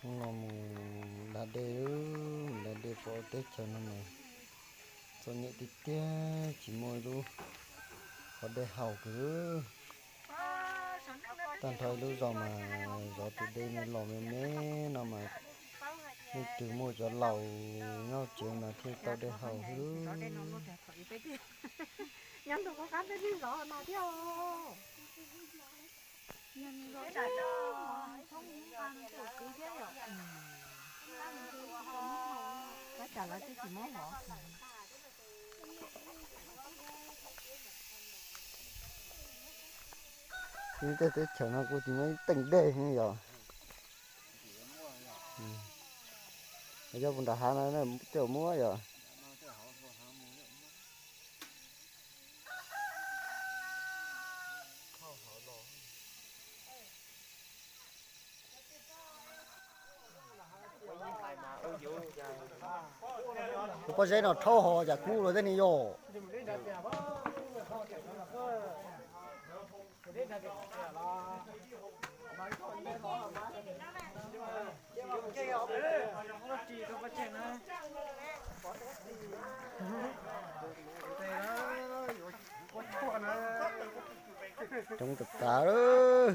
Hnub no mus da dej, mus da dej pom teb chaws no mas txom nyem tiag tiag, tsis muaj lub qhov dej haus kiag. Tag nrho ib lub zos mas zov tus dej me los me me no mas leej twg muaj cov laus nyob tsev mas thiaj tau dej haus xwb. Tej teb chaws no kuj tsis muaj ib teem dej yom. Yog puas nram hav no tej zaum muaj yom. Tus pob zeb no rhaub ho cas kub luaj thiab ne yom. Coob tas tas lawm.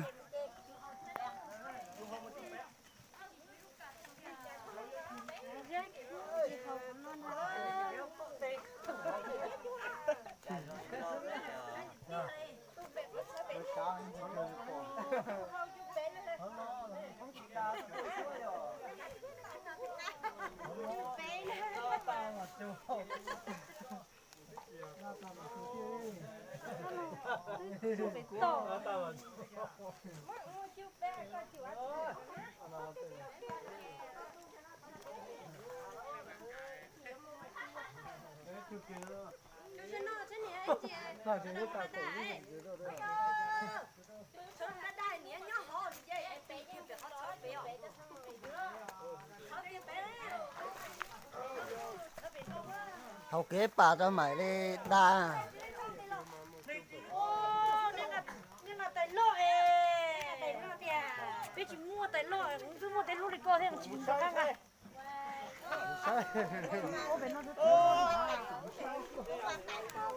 Thaum kev pam tau mam li da. Peb tsis muaj tais loj, twb muaj tej hlub li koj thiab tsis nqa.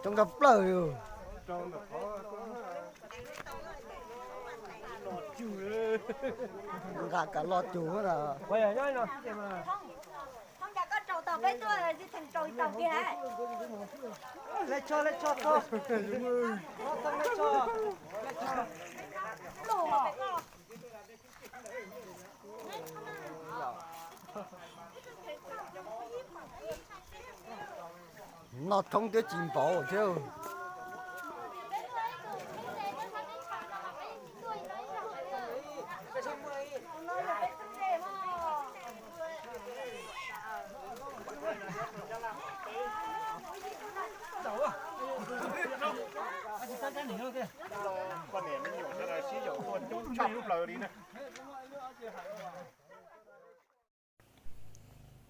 Coob tshaj plaws li. Nqa kav lo cug na. Noj thoob thiab tsis npaum thiab. Poj niam me nyuam sawv daws sib yaum tuaj coob tshaj plaws li na.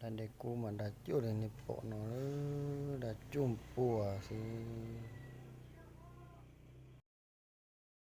Da dej kub mas da cuaj li nej pom no, da cuaj npuas xwb.